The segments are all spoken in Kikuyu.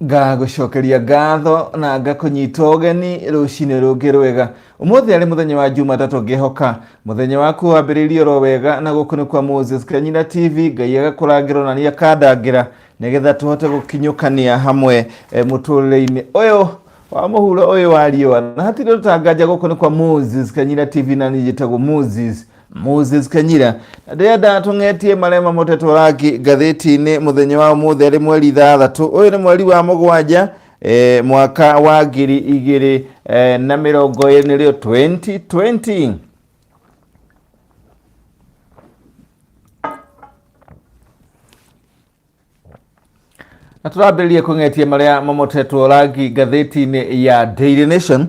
Ngagũcokeria ngatho na ngakũnyita ũgeni rũcinĩ rũngĩ rwega. Ũmũthĩ arĩ mũthenya wa Jumatatũ, ngĩhoka mũthenya waku wambĩrĩirie oro wega, na gũkũ nĩ kwa Moses Kanyina TV. Ngai agakũrangĩra ona niĩ akandangĩra nĩgetha tũhote gũkinyũkania hamwe mũtũrĩre-inĩ ũyũ wa mũhuro ũyũ wa riũa, na hatirĩ ũtanganja. Gũkũ nĩ kwa Moses Kanyina TV na niĩ njĩtagwo Moses Kanyira, na ndĩrenda tũng'etie marĩa mamotetwo rangi ngathĩti-inĩ mũthenya wa ũmũthĩ arĩ mweri 6. Ũyũ nĩ mweri wa 7, mwaka wa ngiri igĩrĩ na mĩrongo ĩrĩ, nĩrĩo 2020. Na tũrambĩrĩria kũng'etia marĩa mamotetwo rangi ngathĩti-inĩ ya Daily Nation.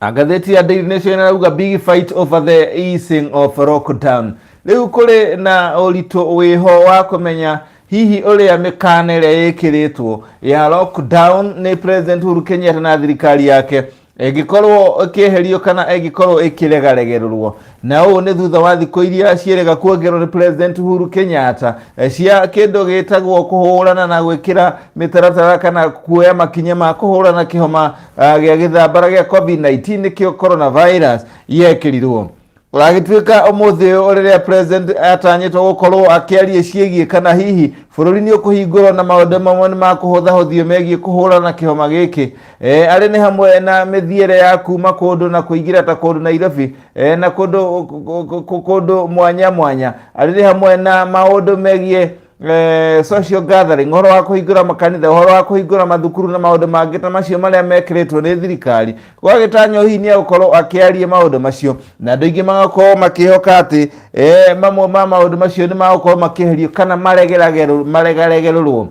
Na ngathĩti ya Daily Nation ĩrauga big fight over the easing of lockdown. Rĩu kũrĩ na ũritũ wĩho wa kũmenya hihi ũrĩa mĩkana ĩrĩa ĩkĩrĩtwo ya lockdown nĩ President Uhuru Kenyatta na thirikari yake ĩngĩkorwo ĩkĩeherio kana ĩngĩkorwo ĩkĩregaregererwo. Na ũũ nĩ thutha wa thikũ iria ciĩrĩga kuongerwo nĩ President Uhuru Kenyatta cia kĩndũ gĩtagwo kũhũrana na gwĩkĩra mĩtaratara kana kuoya makinya ma kũhũrana kĩhoma gĩa gĩthambara gĩa COVID-19, nĩkĩo coronavirus, yekĩrirwo. Ũragĩtuĩka ũmũthĩ ũyũ rĩrĩa president atanyĩtwo gũkorwo akĩaria ciĩgiĩ kana hihi bũrũri nĩ ũkũhingũrwo na maũndũ mamwe nĩ makũhũthahũthio megiĩ kũhũrana kĩhoma gĩkĩ, arĩ nĩ hamwe na mĩthiĩre ya kuma kũndũ na kũingĩra ta kũndũ Nairobi, na kũndũ mwanya mwanya, arĩ nĩ hamwe na maũndũ megiĩ social gathering, ũhoro wa kũhingũra makanitha, ũhoro wa kũhingũra mathukuru na maũndũ mangĩ ta macio marĩa mekĩrĩtwo nĩ thirikari. Gwagĩtanywo hihi nĩ egũkorwo akĩaria maũndũ macio, na andũ aingĩ magakorwo makĩhoka atĩ mamwe ma maũndũ macio nĩ magũkorwo makĩeherio kana maregaregererwo.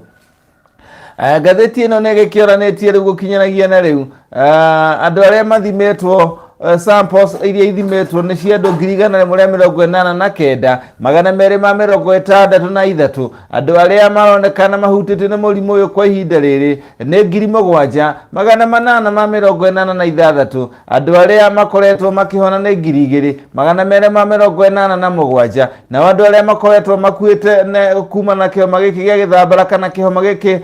Ngathĩti ĩno nĩ ĩgĩkĩoranĩtie rĩu gũkinyanagia na rĩu andũ arĩa mathimĩtwo, samples iria ithimĩtwo nĩ cia andũ 189,263. Andũ arĩa maronekana mahutĩtio nĩ mũrimũ ũyũ kwa ihinda rĩrĩ nĩ 7886. Andũ arĩa makoretwo makĩhona nĩ 2287, nao andũ arĩa makoretwo makuĩte kuma na kĩhoma gĩkĩ gĩa gĩthambara kana kĩhoma gĩkĩ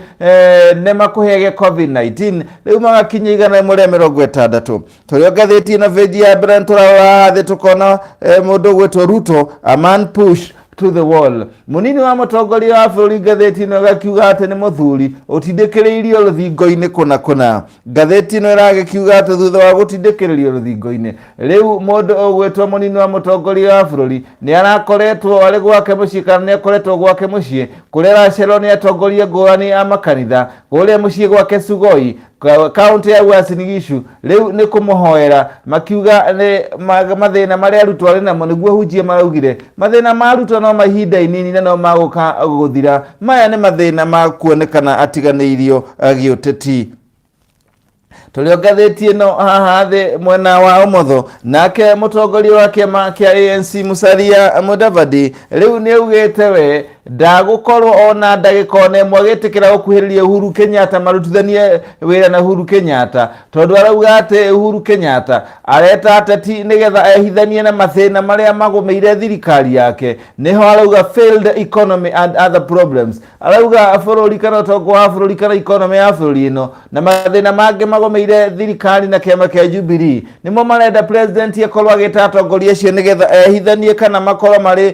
nĩ makũhĩa gĩa COVID-19 rĩu magakinya 160. Tũrĩ o ngathĩti na bĩnji ya mbere, tũrarora haha thĩ tũkona mũndũ ũgwĩtwo Ruto, a man push to the wall. Mũnini wa mũtongoria wa bũrũri, ngathĩti ĩno ĩgakiuga atĩ nĩ mũthuri ũtindĩkĩrĩirio rũthingo-inĩ kũna kũna. Ngathĩti ĩno ĩragĩkiuga atĩ thutha wa gũtindĩkĩrĩrio rũthingo-inĩ, rĩu mũndũ ũgwĩtwo mũnini wa mũtongoria wa bũrũri nĩ arakoretwo arĩ gwake mũciĩ, kana nĩ akoretwo gwake mũciĩ kũrĩa aracerwo nĩ atongoria ngũrani a makanitha kũrĩa mũciĩ gwake Sugoi, kaunti ya Uasin Gishu. Rĩu nĩ kũmũhoera makiuga nĩ mathĩna marĩa arutwo arĩ namo nĩguo hunjie. Maraugire mathĩna ma arutwo no mahinda inini na no magũka gũthira. Maya nĩ mathĩna ma kuonekana atiganĩirio gĩũteti. Tũrĩ o ngathĩti ĩno, haha thĩ mwena wa ũmotho, nake mũtongoria wa kĩama kĩa ANC Musalia Mudavadi rĩu nĩ augĩte we ndagũkorwo ona ndagĩka ona ĩmwe agĩtĩkĩra gũkuhĩrĩria Uhuru Kenyatta marutithanie wĩra na Uhuru Kenyatta, tondũ arauga atĩ Uhuru Kenyatta areta ateti nĩgetha ehithanie na mathĩna marĩa magũmĩire thirikari yake, nĩho arauga failed economy and other problems. Arauga bũrũri kana ũtonga wa bũrũri kana economy ya bũrũri ĩno na mathĩna mangĩ magũmĩire thirikari na kĩama kĩa Jubilee nĩmo marenda president akorwo agĩta atongoria acio nĩgetha ehithanie kana makorwo marĩ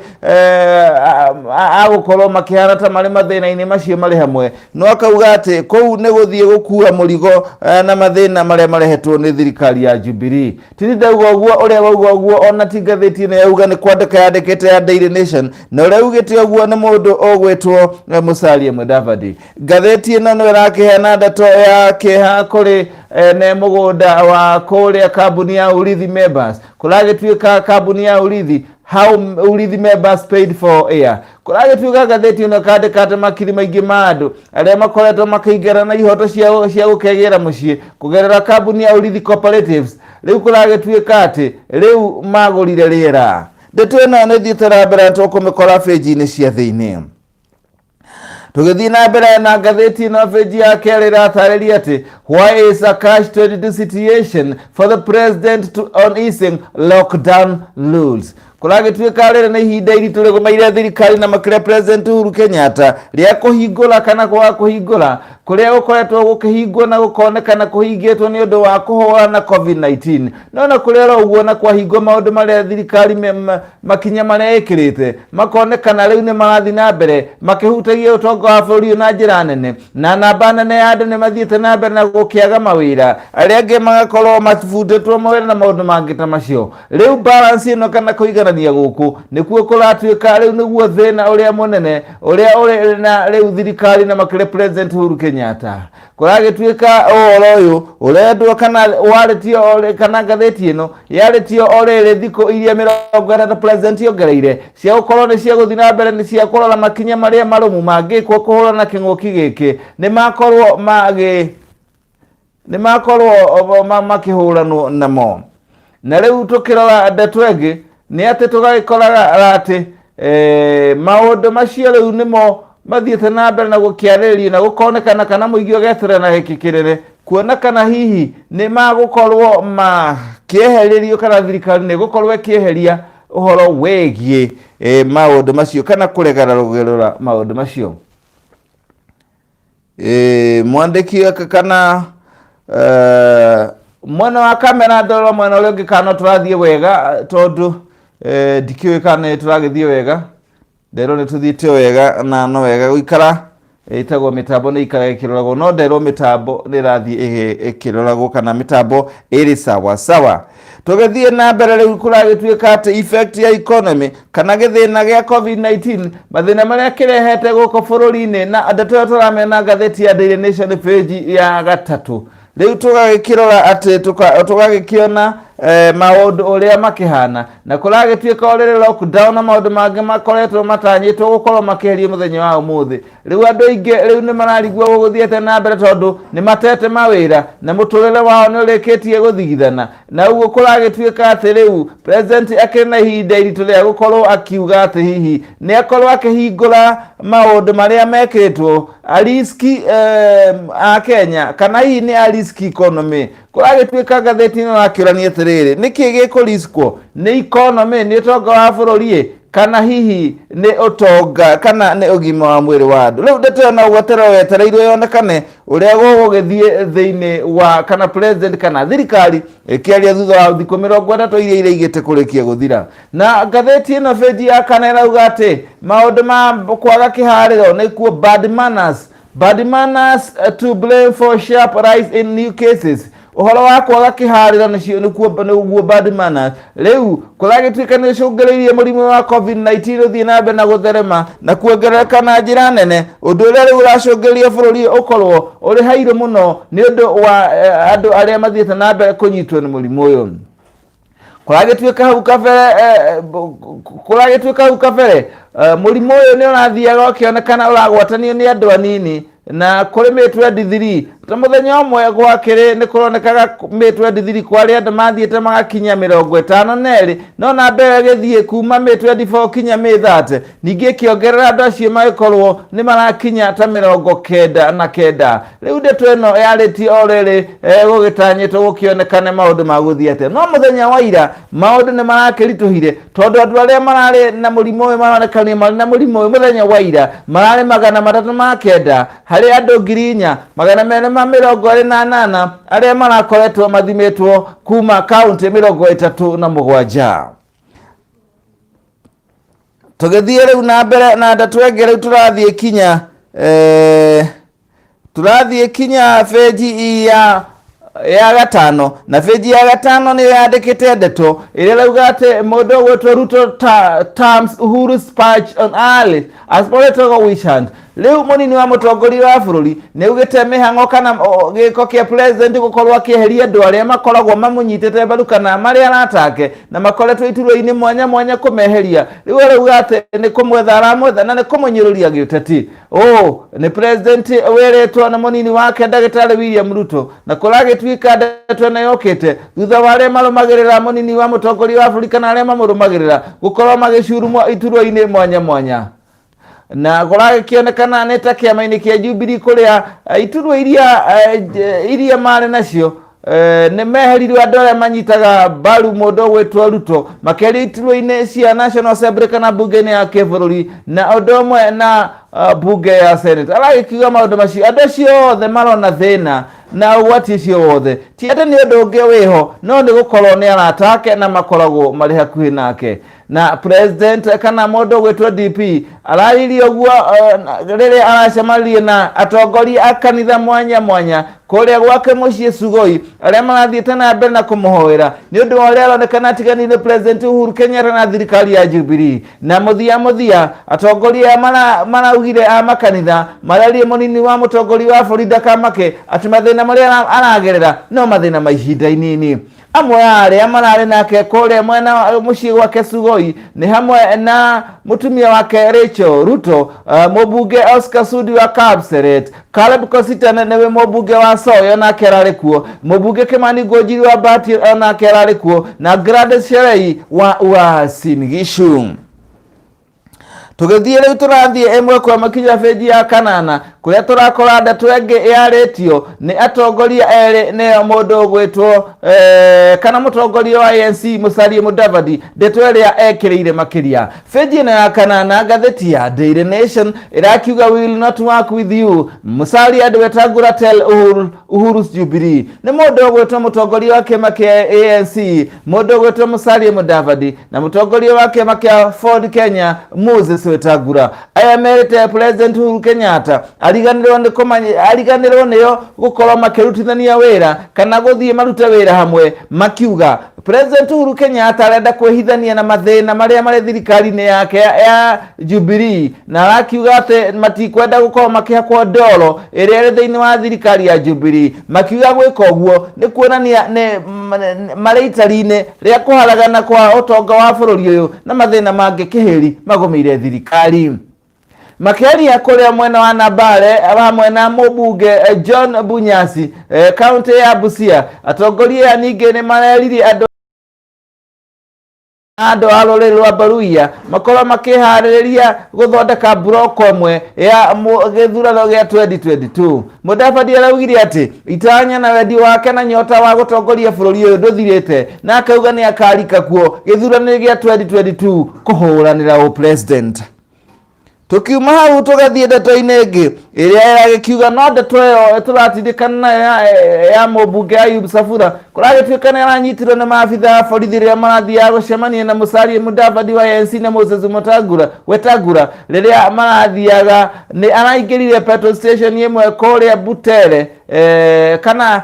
a gũkorwo makĩhana ta marĩ mathĩna-inĩ macio marĩ hamwe. No akauga atĩ kũu nĩ gũthiĩ gũkua mũrigo na mathĩna marĩa marehetwo nĩ thirikari ya Jubilee. Tini ndauga ũguo, ũrĩa wauga ũguo ona ti ngathĩti ĩno yauga, nĩ kwandĩka yandĩkĩte ya Daily Nation, na ũrĩa ugĩte ũguo nĩ mũndũ ũgwĩtwo Musalia Mudavadi. Ngathĩti ĩno nĩyo ĩrakĩheana ndeto ya kĩeha kũrĩ ene mũgũnda wa kũrĩa kambuni ya Urithi members. Kũragĩtuĩka kambuni ya Urithi, how Urithi members paid for air. Kũragĩtuĩka ngathĩti ĩno kandĩka atĩ makiri maingĩ ma andũ arĩa makoretwo makĩingĩra na ihoto cia gũkegĩra mũciĩ kũgerera kambuni ya Urithi Cooperatives, rĩu kũragĩtuĩka atĩ rĩu magũrire rĩera. Ndeto ĩno nĩ thiĩte na mbere na tũkũmĩkora bĩnji-inĩ cia thĩinĩ. Tũgĩthiĩ na mbere na ngathĩti ĩno, bĩnji ya kerĩ ĩratarĩria atĩ why is a catch 22 situation for the president to on easing lockdown rules. Kũragĩtuĩka rĩrĩ nĩ ihinda iritũ rĩgũmĩire thirikari na makĩria President Uhuru Kenyatta rĩa kũhingũra kana kwaga kũhingũra kũrĩa gũkoretwo gũkĩhingwo na gũkonekana kũhingĩtwo nĩ ũndũ wa kũhũrana na COVID-19. No na kũrĩ oro ũguo na kwahingwo maũndũ marĩa thirikari makinya marĩa ĩkĩrĩte makonekana rĩu nĩ marathiĩ na mbere makĩhutagia ũtonga wa bũrũri ũyũ na njĩra nene, na namba nene ya andũ nĩ mathiĩte na mbere na gũkĩaga mawĩra, arĩa angĩ magakorwo mabutĩtwo mawĩra na maũndũ mangĩ ta macio. Rĩu balance ĩno kana kũiganania gũkũ nĩkuo kũratuĩka rĩu nĩguo thĩna ũrĩa mũnene ũrĩa ũrĩ na rĩu thirikari na makĩria President Uhuru Kenyatta. Kũragĩtuĩka ũhoro ũyũ ũrendwo kana warĩtio kana ngathĩti ĩno yarĩtio o rĩrĩ thikũ iria 30 President ongereire cia gũkorwo nĩ cia gũthiĩ na mbere nĩ cia kũrora makinya marĩa marũmu mangĩkwo kũhũrana na kĩng'ũki gĩkĩ nĩ makorwo magĩ nĩ makorwo makĩhũranwo namo. Na rĩu tũkĩrora ndeto ĩngĩ nĩ atĩ tũgagĩkoraga atĩ maũndũ macio rĩu nĩmo mathiĩte na mbere na gũkĩarĩrĩrio na gũkonekana kana mũingĩ ũgeterera na gĩkĩ kĩnene kuona kana hihi nĩ magũkorwo makĩehererio kana thirikari nĩ ĩgũkorwo ĩkĩeheria ũhoro wĩgiĩ maũndũ macio kana kũregana rũgerũra maũndũ macio. Mwandĩki kana mwena wa kamera ndorora mwena ũrĩa ũngĩ kana no tũrathiĩ wega tondũ ndikĩũĩ kana nĩ tũragĩthiĩ wega. Nderwo nĩ tũthiĩte wega na no wega gũikara ĩtagwo mĩtambo nĩ ikaraga ĩkĩroragwo, no nderwo mĩtambo nĩ ĩrathiĩ ĩkĩroragwo kana mĩtambo ĩrĩ sawa sawa. Tũgĩthiĩ na mbere rĩu kũragĩtuĩka atĩ effect ya economy kana gĩthĩna gĩa COVID-19 mathĩna marĩa kĩrehete gũkũ bũrũri-inĩ na ndeto ĩyo tũramĩona ngathĩti ya Daily Nation page ya gatatũ. Rĩu tũgagĩkĩrora atĩ tũgagĩkĩona maũndũ ũrĩa makĩhana na kũragĩtuĩka o rĩrĩ lockdown na maũndũ mangĩ makoretwo matanyĩtwo gũkorwo makĩeherio mũthenya wa ũmũthĩ. Rĩu andũ aingĩ rĩu nĩ mararigwo gũgũthiĩte na mbere tondũ nĩ matete mawĩra na mũtũrĩre wao nĩ ũrĩkĩtie gũthigithana, na ũguo kũragĩtuĩka atĩ rĩu president akĩrĩ na ihinda iritũ rĩa gũkorwo akiuga atĩ hihi nĩ akorwo akĩhingũra maũndũ marĩa mekĩtwo ariski a Kenya kana hihi nĩ ariski economy. Kũragĩtuĩka ngathĩti ĩno ĩrakĩũrania atĩrĩrĩ, nĩkĩ gĩkũriskwo nĩ economy, nĩ ũtonga wa bũrũri kana hihi nĩ ũtonga kana nĩ ũgima wa mwĩrĩ wa andũ. Rĩu ndeto ĩyo no gwetererwo yetereirwo yonekane ũrĩa gũgũgĩthiĩ thĩinĩ wa kana president kana thirikari ĩkĩaria thutha wa thikũ 30 iria iraigĩte kũrĩkia gũthira. Na ngathĩti ĩno benji ya kana ĩrauga atĩ maũndũ ma kwaga kĩharĩro nĩkuo bad manners. Bad manners to blame for sharp rise in new cases. Ũhoro wa kwaga kĩharĩro nĩkuo nĩguo bad manners. Rĩu kũragĩtuĩka nĩ ũcũngĩrĩirie mũrimũ wa COVID-19 ũthiĩ na mbere na gũtherema na kuongerereka na njĩra nene, ũndũ ũrĩa rĩu ũracũngĩrĩria bũrũri ũkorwo ũrĩ hairũ mũno nĩ ũndũ wa andũ arĩa mathiĩte na mbere kũnyitwo nĩ mũrimũ ũyũ. Kũragĩtuĩka hau kabere kũragĩtuĩka hau kabere mũrimũ ũyũ nĩ ũrathiaga ũkĩonekana ũragwatanio nĩ andũ anini na kũrĩ May 23 ta mũthenya ũmwe gwakĩrĩ nĩ kũronekaga May 23 kwarĩ andũ mathiĩte magakinya 52, no namba ĩyo ĩgĩthiĩ kuma May 24 kinya May 30, ningĩ ĩkĩongerera andũ acio magĩkorwo nĩ marakinya ta 99. Rĩu ndeto ĩno yarĩtie o rĩrĩ gũgĩtanyĩtwo gũkĩonekane maũndũ ma gũthiĩ atĩa, no mũthenya wa ira maũndũ nĩ marakĩritũhire tondũ andũ arĩa mararĩ na mũrimũ ũyũ maronekanire marĩ na mũrimũ ũyũ mũthenya wa ira mararĩ 309 harĩ andũ 4228 arĩa marakoretwo mathimĩtwo kuma kaũntĩ 37. Tũgĩthiĩ rĩu na mbere na ndeto ĩngĩ, rĩu tũrathiĩ kinya tũrathiĩ kinya benji ya gatano, na benji ya gatano nĩyo yandĩkĩte ndeto ĩrĩa ĩrauga atĩ mũndũ ũgwĩtwo Ruto terms Uhuru's patch on Alice as political witch hunt. Rĩu mũnini wa mũtongoria wa bũrũri nĩ augĩte mĩhang'o kana gĩko kĩa president gũkorwo akĩeheria andũ arĩa makoragwo mamũnyitĩte mbaru kana marĩ arata ake na makoretwo iturwa-inĩ mwanya mwanya kũmeheria. Rĩu arauga atĩ nĩ kũmwetha aramwetha na nĩ kũmũnyũrũria gĩũteti. Ũũ nĩ president wĩrĩtwo na mũnini wake ndagĩtarĩ William Ruto, na kũragĩtuĩka ndeto ĩno yũkĩte thutha wa arĩa marũmagĩrĩra mũnini wa mũtongoria wa bũrũri kana arĩa mamũrũmagĩrĩra gũkorwo magĩcurumwo iturwa-inĩ mwanya mwanya. Na kũragĩkĩonekana nĩ ta kĩama-inĩ kĩa Jubilee kũrĩa iturwa iria marĩ nacio Nĩ meherirwo andũ arĩa manyitaga mbaru mũndũ ũgwĩtwo Ruto makĩaria iturwa-inĩ cia National Assembly kana mbunge-inĩ ya kĩbũrũri na ũndũ ũmwe na mbunge ya Senate. Aragĩkiuga maũndũ macio andũ acio othe marona thĩna na ũgwati ũcio wothe ti atĩ nĩ ũndũ ũngĩ wĩho, no nĩ gũkorwo nĩ arata ake na makoragwo marĩ hakuhĩ nake. Na president kana mũndũ ũgwĩtwo DP araririe ũguo rĩrĩa aracemanirie na atongoria a kanitha mwanya mwanya kũrĩa gwake mũciĩ Sugoi, arĩa marathiĩte na mbere na kũmũhoera nĩ ũndũ wa ũrĩa aronekana atiganĩire President Uhuru Kenyatta na thirikari ya Jubilee. Na mũthia mũthia atongoria aya maraugire a makanitha mararie mũnini wa mũtongoria wa bũrũri ndakamake atĩ mathĩna marĩa aragerera no mathĩna ma ihinda inini. Amwe a arĩa mararĩ nake kũrĩa mwena wa mũciĩ gwake Sugoi nĩ hamwe na mũtumia wake Rachel Ruto, mũmbunge Oscar Sudi wa Kapseret, Caleb Kositany nĩwe mũmbunge wa Soy onake ararĩ kuo, mũmbunge Kimani Ngunjiri wa Bahati onake ararĩ kuo, na Gladys Sherei wa Uasin Gishu. Tũgĩthiĩ rĩu tũrathiĩ ĩmwe kwa makinya benji ya kanana kũrĩa tũrakora ndeto ĩngĩ yarĩtio nĩ atongoria erĩ, nĩyo mũndũ ũgwĩtwo kana mũtongoria wa ANC Musalia Mudavadi, ndeto ĩrĩa ekĩrĩire makĩria. Benji ĩno ya kanana, ngathĩti ya Daily Nation ĩrakiuga, "We will not work with you, Musalia and Wetangula tell Uhuru's Jubilee." Nĩ mũndũ ũgwĩtwo mũtongoria wa kĩama kĩa ANC, mũndũ ũgwĩtwo Musalia Mudavadi, na mũtongoria wa kĩama kĩa Ford Kenya Moses Wetangula. Aya merĩte President Uhuru Kenyatta ariganĩrwo nĩ kũmanya ariganĩrwo nĩo gũkorwo makĩrutithania wĩra kana gũthiĩ marute wĩra hamwe, makiuga President Uhuru Kenyatta arenda kwĩhithania na mathĩna marĩa marĩ thirikari-inĩ yake ya Jubilee, na arakiuga atĩ matikwenda gũkorwo makĩhakwo ndoro ĩrĩa ĩrĩ thĩinĩ wa thirikari ya Jubilee, makiuga gwĩka ũguo nĩ kuonania nĩ marĩ itari-inĩ rĩa kũharagana kwa ũtonga wa bũrũri ũyũ na mathĩna mangĩ kĩhĩri magũmĩire thirikari. Makĩaria kũrĩa mwena wa Nambale hamwe na mũmbunge John Bunyasi, kaunti ya Busia, atongoria aya ningĩ nĩ mareririe andũ a rũrĩrĩ rwa Baruia makorwo makĩharĩrĩria gũthondeka mburoko ĩmwe ya gĩthurano gĩa 2022. Mudavadi araugire atĩ itanya na wendi wake na nyota wa gũtongoria bũrũri ũyũ ndũthirĩte, na akauga nĩ akarika kuo gĩthurano gĩa 2022 kũhũranĩra ũpresident. Tukiuma hau tũgathiĩ ndeto-inĩ ĩngĩ ĩrĩa ĩragĩkiuga, no ndeto ĩyo tũratindĩkana nayo ya mũmbunge Ayub Savula, kũragĩtuĩka nĩ aranyitirwo nĩ maabitha a borithi rĩrĩa marathiaga gũcemania na Musalia Mudavadi wa ANC na Moses Mutangura Wetangula. Rĩrĩa marathiaga nĩ araingĩrire petrol station ĩmwe kũrĩa Butere, kana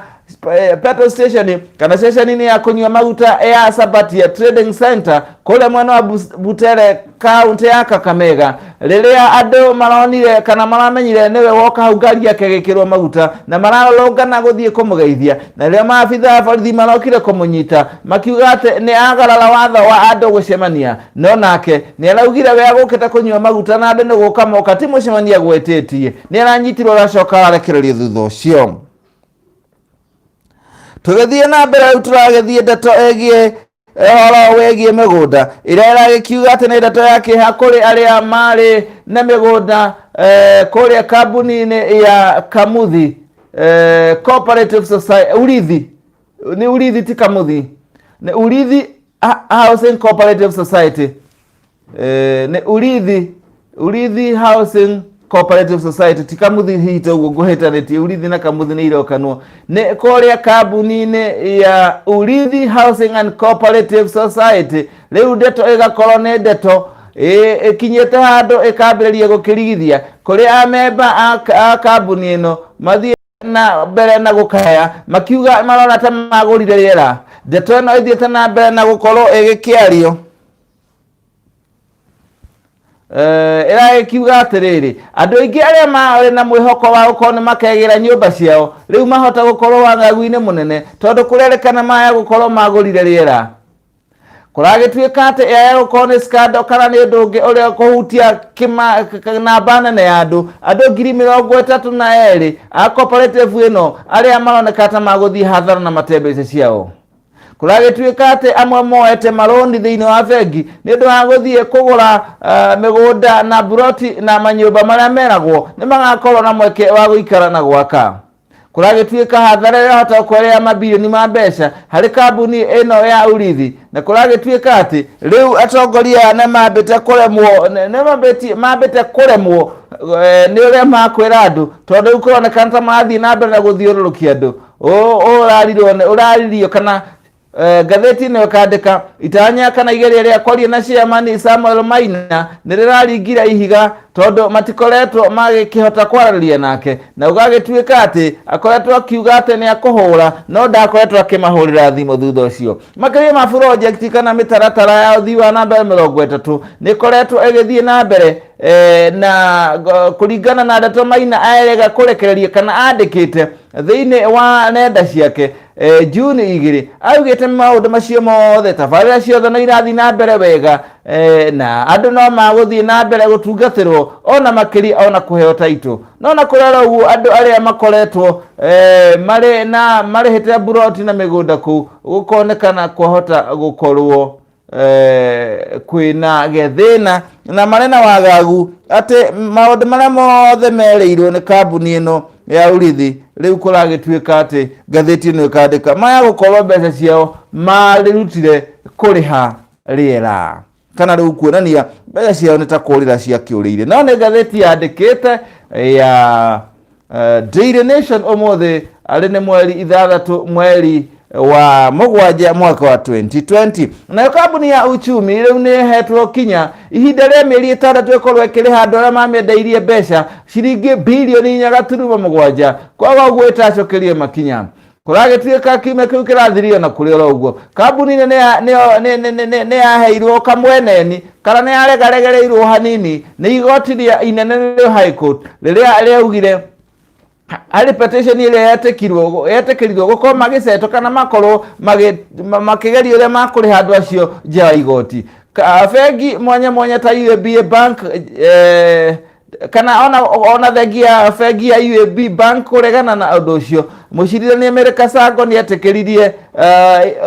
petrol station kana ceceni-inĩ ya kũnyua maguta ya Sabatia Trading Center kũrĩa mwena wa Butere, kaunti ya Kakamega. Rĩrĩa andũ maronire kana maramenyire nĩwe woka hau, ngari yake ĩgĩkĩrwo maguta na mararũrũngana gũthiĩ kũmũgeithia, na rĩrĩa maabitha a borithi marokire kũmũnyita makiuga atĩ nĩ agarara watho wa andũ gũcemania, no nake nĩ araugire we agũkĩte kũnyua maguta na andũ nĩ gũka moka, ti mũcemanio agwetĩtie. Nĩ aranyitirwo, aracoka ararekererio thutha ũcio. Tũgĩthiĩ na mbere rĩu tũragĩthiĩ ndeto ĩgiĩ ũhoro wĩgiĩ mĩgũnda ĩrĩa ĩragĩkiuga atĩ nĩ ndeto ya kĩeha kũrĩ arĩa marĩ na mĩgũnda kũrĩa kambuni-inĩ ya Kamuthi Cooperative Society, Urithi, nĩ Urithi ti Kamuthi, nĩ Urithi Housing Cooperative Society, nĩ Urithi Housing Cooperative Society, ti Kamuthi. Hihi ũguo ngũhĩtanĩtie Urithi na Kamuthi nĩ irokanwo. Nĩ kũrĩa kambuni-inĩ ya Urithi Housing and Cooperative Society. Rĩu ndeto ĩgakorwo nĩ ndeto ĩkinyĩte handũ ĩkambĩrĩria gũkĩrigithia kũrĩa amemba a kambuni ĩno mathiĩ na mbere na gũkaya makiuga marona ta magũrire rĩera. Ndeto ĩno ĩthiĩte na mbere na gũkorwo ĩgĩkĩario, ĩragĩkiuga atĩrĩrĩ, andũ aingĩ arĩa marĩ na mwĩhoko wa gũkorwo nĩ makegĩra nyũmba ciao rĩu mahota gũkorwo wagagu-inĩ mũnene, tondũ kũrerĩkana maya gũkorwo magũrire rĩera. Kũragĩtuĩka atĩ ĩya gũkorwo nĩ scandal kana nĩ ũndũ ũngĩ ũrĩa kũhutia namba nene ya andũ 32,000 a cooperative ĩno arĩa maroneka ta magũthiĩ hathara na mate mbeca ciao. Kũragĩtuĩka atĩ amwe moete marũni thĩinĩ wa bengi nĩ ũndũ wa gũthiĩ kũgũra mĩgũnda na buroti na manyũmba marĩa meragwo nĩ magakorwo na mweke wa gũikara na gwaka. Kũragĩtuĩka hathara ĩrĩa yahota gũkorwo ĩrĩ ya mabirioni ma mbeca harĩ kambuni ĩno ya Urithi, na kũragĩtuĩka atĩ rĩu atongoria aya nĩ mambĩte kũremwo nĩ mambĩte kũremwo nĩ ũrĩa makwĩra andũ, tondũ rĩu kũronekana ta marathiĩ na mbere na gũthiũrũrũkia andũ. Ũũ ũraririo kana ngathĩti ĩno ĩkandĩka itanya kana igeria rĩa kwaria na chairman Samuel Maina nĩ rĩraringira ihiga tondũ matikoretwo magĩkĩhota kwaranĩria nake, na gũgagĩtuĩka atĩ akoretwo akiuga atĩ nĩ akũhũra no ndakoretwo akĩmahũrĩra thimũ thutha ũcio. Makĩria ma project kana mĩtaratara ya ũthii wa na mbere 30 nĩ ĩkoretwo ĩgĩthiĩ na mbere na kũringana na ndeto Maina erega kũrekereria kana andĩkĩte thĩinĩ wa nenda ciake Juni 2 augĩte maũndũ macio mothe tabarĩra ciothe no irathiĩ na mbere wega na andũ no magũthiĩ na mbere gũtungatĩrwo ona makĩria ona kũheo taitũ. No na kũrora ũguo andũ arĩa makoretwo marĩ na marĩhĩte mburoti na mĩgũnda kũu gũkonekana kwahota gũkorwo kwĩna gethĩna na marĩ na wagagu atĩ maũndũ marĩa mothe merĩirwo nĩ kambuni ĩno ya Urithi rĩu kũragĩtuĩka atĩ ngathĩti ĩno ĩkandĩka maya gũkorwo mbeca ciao marĩrutire kũrĩha rĩera kana rĩu kuonania mbeca ciao nĩ ta kũrĩra ciakĩũrĩire. No nĩ ngathĩti yandĩkĩte ya Daily Nation ũmũthĩ arĩ nĩ mweri 6 mweri wa 7 mwaka wa 2020. Nayo kambuni ya Uchumi rĩu nĩ ĩhetwo kinya ihinda rĩa mĩeri 6 ĩkorwo ĩkĩrĩha andũ arĩa mamĩendeirie mbeca ciringi birioni 4.7, kwaga ũguo ĩtacũkĩrie makinya. Kũragĩtuĩka kiumia kĩu kĩrathirio na kũrĩ oro ũguo kambuni nĩ yaheirwo kamweneni kana nĩ yaregaregereirwo hanini nĩ igoti rĩa inene rĩa High Court rĩrĩa rĩaugire harĩ petition ĩrĩa yetĩkĩrirwo gũkorwo magĩcetwo kana makorwo makĩgeria ũrĩa makũrĩha andũ acio nja wa igoti. Bengi mwanya mwanya ta UAB Bank kana ona thengia ya bengi ya UAB Bank kũregana na ũndũ ũcio. Mũcirithania Mary Kasango nĩ etĩkĩririe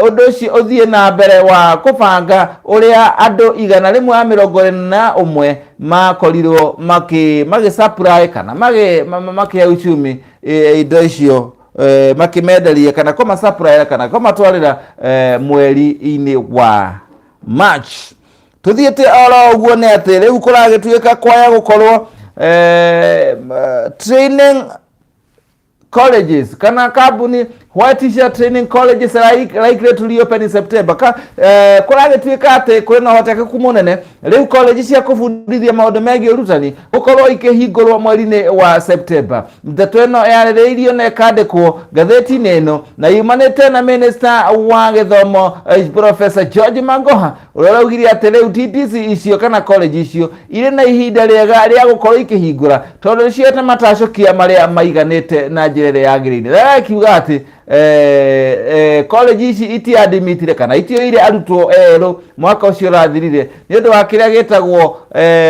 ũndũ ũcio ũthiĩ na mbere wa kũbanga ũrĩa andũ 141 makorirwo magĩ supply kana makĩhe Uchumi indo icio, makĩmenderia kana kũma supply kana kũmatwarĩra mweri-inĩ wa March. Tuthiĩte oro ũguo nĩ atĩ rĩu kũragĩtuĩka kwaya gũkorwo training colleges kana kambuni White Teacher Training Colleges likely to reopen in September. Kũragĩtuĩka atĩ kwĩna ũhotekeku mũnene rĩu college cia kũbundithia maũndũ megiĩ ũrutani gũkorwo ikĩhingũrwo mweri-inĩ wa September. Ndeto ĩno yarĩrĩirio na ĩkandĩkwo ngathĩti-inĩ ĩno na yumanĩte na minister wa gĩthomo Professor George Magoha ũrĩa ũraugire atĩ rĩu TTC icio kana college icio irĩ na ihinda rĩega rĩa gũkorwo ikĩhingũra tondũ nĩcioete matacũkia marĩa maiganĩte na njĩra ĩrĩa yagĩrĩire. Na akiuga atĩ college ici itiadimitire kana itioire arutwo erũ mwaka ũcio ũrathirire nĩ ũndũ wa kĩrĩa gĩtagwo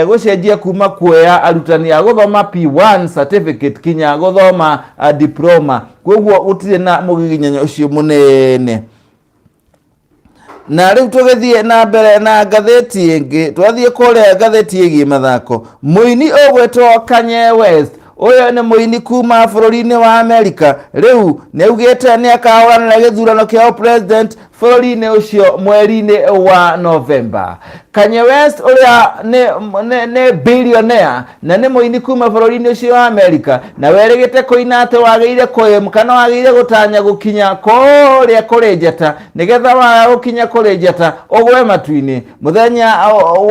gũcenjia kuma kuoya arutani a gũthoma P1 certificate kinya gũthoma diploma, koguo gũtirĩ na mũgiginyanyo ũcio mũnene. Na rĩu tũgĩthiĩ na mbere na ngathĩti ĩngĩ, twathiĩ kũrĩa ngathĩti ĩgiĩ mathako. Mũini ũgwĩtwo Kanye West, ũyũ nĩ mũini kuma bũrũri-inĩ wa Amerika, rĩu nĩ augĩte nĩ akahũranĩra gĩthurano kĩa president bũrũri-inĩ ũcio mweri-inĩ wa November. Kanye West ũrĩa nĩ billionaire na nĩ mũini kuma bũrũri-inĩ ũcio wa Amerika, na werĩgĩte kũina atĩ wagĩrĩire kũĩm kana wagĩrĩire gũtanya gũkinya kũrĩa kũrĩ njata, nĩgetha waga gũkinya kũrĩ njata ũgwe matu-inĩ. Mũthenya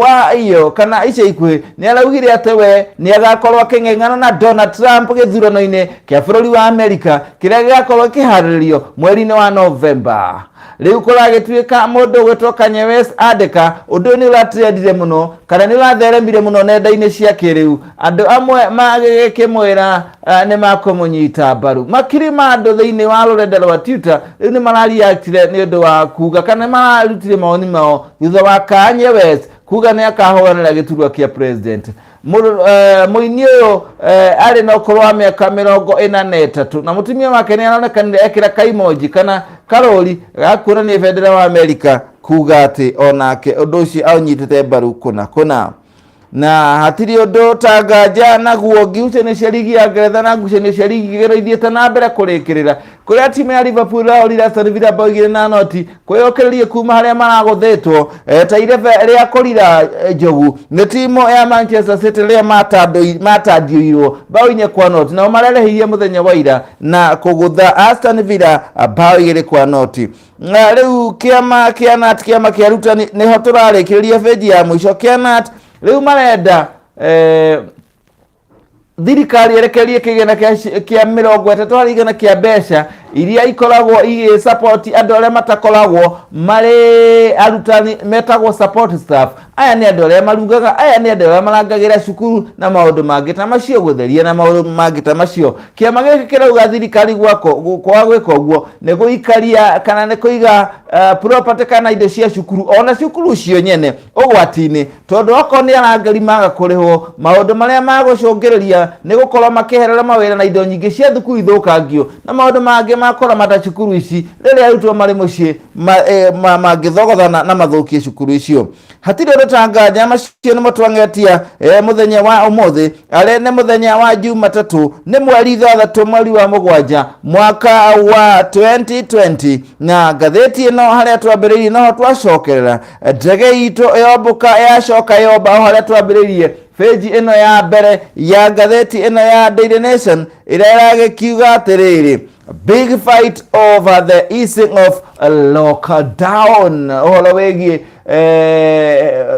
wa iyo kana ica ikuhĩ nĩ araugire atĩ we nĩ agakorwo akĩng'eng'ana na Donald Trump gĩthurano-inĩ kĩa bũrũri wa Amerika kĩrĩa gĩgakorwo kĩharĩrĩrio mweri-inĩ wa November. Rĩu kũragĩtuĩka mũndũ ũgwĩtwo Kanye West andĩka ũndũ ũyũ nĩ ũratrendire mũno kana nĩ ũratheremire mũno nenda-inĩ cia kĩrĩu, andũ amwe magĩkĩmwĩra nĩ makũmũnyita mbaru. Makiri ma andũ thĩinĩ wa rũrenda rwa Twitter rĩu nĩ marareactire nĩ ũndũ wa kuga kana nĩ mararutire mawoni mao thutha wa Kanye West kuga nĩ akahũranĩra gĩturwa kĩa president. Mũini ũyũ arĩ na ũkũrũ wa mĩaka 43 na mũtumia wake nĩ aronekanire ekĩra kaimoji kana karũri ga kuonania bendera wa Amerika kuga atĩ onake ũndũ ũcio aũnyitĩte mbaru kũna kũna. Na hatirĩ ũndũ ta nganja naguo ngucanio cia ligi ya Ngeretha na ngucanio cia ligi igĩrĩ ithiĩte na mbere kũrĩkĩrĩra kũrĩa timu ya Liverpool ĩrahũrire Aston Villa bao 2-0 kwĩyũkĩrĩria kuma harĩa maragũthĩtwo ta irebe rĩa kũrira njogu nĩ timu ya Manchester City rĩrĩa matandiũirwo bao 4-0, nao marereheirie mũthenya wa ira na kũgũtha Aston Villa bao 2-0. Na rĩu kĩama kĩa KNUT, kĩama kĩa arutani, nĩho tũrarĩkĩrĩria benji ya mũico. Kĩa KNUT rĩu marenda thirikari ĩrekererie kĩgĩna kĩa 30% kĩa mbeca iria ikoragwo igĩ support andũ arĩa matakoragwo marĩ arutani, metagwo support staff. Aya nĩ andũ arĩa marugaga, aya nĩ andũ arĩa marangagĩra cukuru na maũndũ mangĩ ta macio, gũtheria na maũndũ mangĩ ta macio. Kĩama gĩkĩ kĩrauga thirikari gwako kwaga gwĩka ũguo nĩ gũikaria kana nĩ kũiga property kana indo cia cukuru ona cukuru cio nyene ũgwati-inĩ, tondũ okorwo nĩ arangĩri maga kũrĩhwo, maũndũ marĩa magũcũngĩrĩria nĩ gũkorwo makĩherera mawĩra na indo nyingĩ cia thukuru ithũkangio na maũndũ mangĩ makũramata cukuru ici rĩrĩa arutwo marĩ mũciĩ mangĩthogothana na mathũkie cukuru icio. Hatirĩ ũndũ ta nganja. Macio nĩmo twang'etia mũthenya wa ũmũthĩ, arĩa nĩ mũthenya wa Jumatatũ, nĩ mweri 6 mweri wa 7 mwaka wa 2020. Na ngathĩti ĩno harĩa twambĩrĩirie noho twacokerera. Ndege itũ yombũka yacoka yomba o harĩa twambĩrĩirie, benji ĩno ya mbere ya ngathĩti ĩno ya Daily Nation ĩrĩa ĩragĩkiuga atĩrĩrĩ, "Big fight over the easing of lockdown", ũhoro wĩgiĩ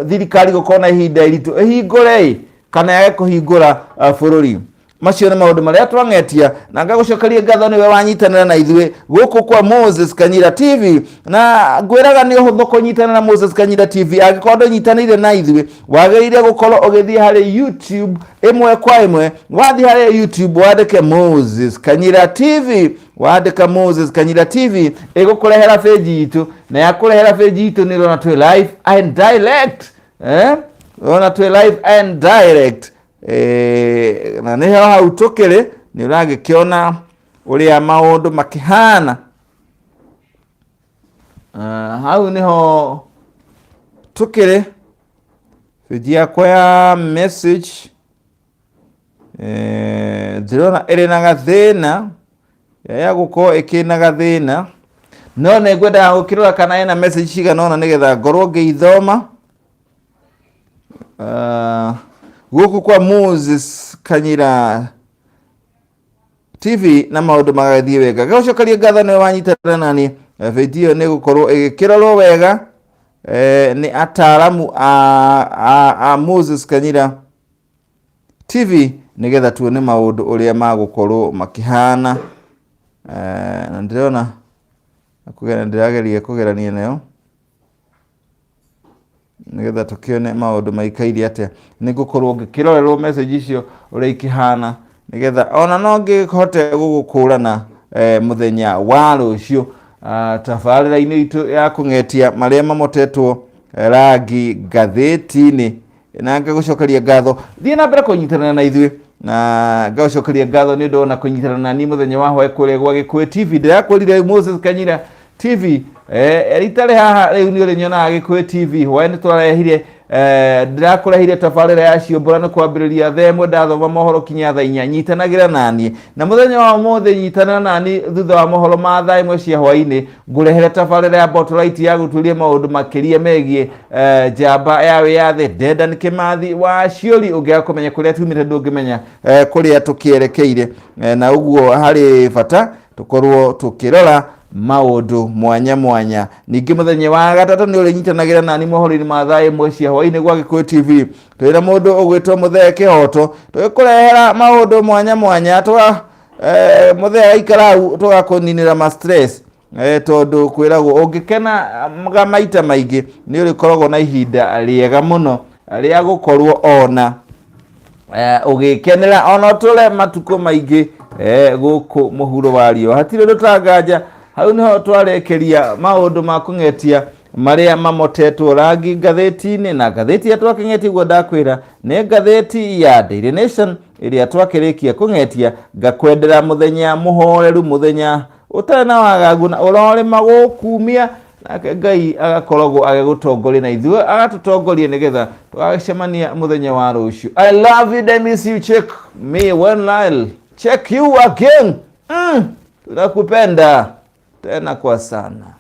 thirikari gũkorwo na ihinda iritũ ĩhingũre kana yage kũhingũra bũrũri. Macio nĩ maũndũ marĩa twang'etia, na ngagũcokeria ngatho nĩwe wanyitanĩra na ithuĩ gũkũ kwa Moses Kanyira TV. Na ngwĩraga nĩ ũhũthũ kũnyitanĩra na Moses Kanyira TV. Angĩkorwo ndũnyitanĩire na ithuĩ, wagĩrĩire gũkorwo ũgĩthiĩ harĩ YouTube ĩmwe kwa ĩmwe. Wathiĩ harĩ YouTube wandĩke Moses Kanyira TV. Wandĩka Moses Kanyira TV, ĩgũkũrehera page itũ, na yakũrehera page itũ nĩ ũrona twĩ live and direct, ũrona twĩ live and direct, na nĩho hau tũkĩrĩ. Nĩ ũragĩkĩona ũrĩa maũndũ makĩhana. Hau nĩho tũkĩrĩ. Page yakwa ya message ndĩrona ĩrĩ na gathĩna ya gũkorwo ĩkĩna gathĩna, no nĩ ngwendaga gũkĩrora kana ĩna message cigana ũna nĩgetha ngorwo ngĩithoma. Gũkũ kwa Moses Kanyira TV na maũndũ magathiĩ wega. Gũcokeria ngatho nĩwe wanyitanĩra nani. Video nĩ gũkorwo ĩgĩkĩrorwo wega nĩ ataaramu a Moses Kanyira TV nĩgetha tuone maũndũ ũrĩa magũkorwo makĩhana. Na ndĩrona ndĩrageria kũgerania nayo nĩgetha tũkĩone maũndũ maikaire atĩa. Nĩ ngũkorwo ngĩkĩrorerwo message icio ũrĩa ikĩhana nĩgetha ona no ngĩhote gũgũkũrana mũthenya wa rũciũ tabarĩra-inĩ itũ ya kũng'etia marĩa mamotetwo rangi ngathĩti-inĩ. Na ngagũcokeria ngatho, thiĩ na mbere kũnyitanĩra na ithuĩ, na ngagũcokeria ngatho nĩ ũndũ ona kũnyitanĩra na niĩ mũthenya wa hwaĩ kũrĩa gwa Gĩkũyũ TV. Ndĩrakwĩrire Moses Kanyira TV ritarĩ haha rĩu nĩ ũrĩnyonaga Gĩkũyũ TV hwaĩ. Nĩ twarehire ndĩrakũrehire tabarĩra ya ciũmbũra nĩ kwambĩrĩria thaa 1 ndathoma mohoro kinya thaa 4. Nyitanagĩra naniĩ na mũthenya wa ũmũthĩ, nyitanĩra nani thutha wa mohoro ma thaa 1 cia hwaĩ-inĩ, ngũrehere tabarĩra ya Spotlight ya gũtuĩria maũndũ makĩria megiĩ njamba ya wĩyathi Dedan Kimathi wa Ciũri. Ũngĩaga kũmenya kũrĩa tumĩte, ndũngĩmenya kũrĩa tũkĩerekeire, na ũguo harĩ bata tũkorwo tũkĩrora maũndũ mwanya mwanya. Ningĩ mũthenya wa gatatũ nĩ ũrĩnyitanagĩra nani mohoro-inĩ ma thaa 1 cia hwaĩ-inĩ gwa Gĩkũyũ TV twĩna mũndũ ũgwĩtwo Mũthee Kĩhoto, tũgĩkũrehera maũndũ mwanya mwanya. Tũga mũthee aikara hau tũgakũninĩra ma stress, tondũ kwĩragwo ũngĩkena maita maingĩ nĩ ũrĩkoragwo na ihinda rĩega mũno rĩa gũkorwo ona ũgĩkenera ona ũtũre matukũ maingĩ gũkũ mũhuro wa riũa. Hatirĩ ũndũ ta nganja. Hau nĩho twarekeria maũndũ ma kũng'etia marĩa mamotetwo rangi ngathĩti-inĩ. Na ngathĩti ĩrĩa twakĩng'etia, guo ndakwĩra, nĩ ngathĩti ya Daily Nation ĩrĩa twakĩrĩkia kũng'etia. Ngakwendera mũthenya mũhoreru, mũthenya ũtarĩ na wagagu, na ũrorĩma gũkumia. Nake Ngai agakoragwo agĩgũtongoria na ithuĩ agatũtongoria nĩgetha tũgagĩcemania mũthenya wa rũciũ. I love you, I miss you, check me when I'll check you again. Tunakupenda tena kwa sana.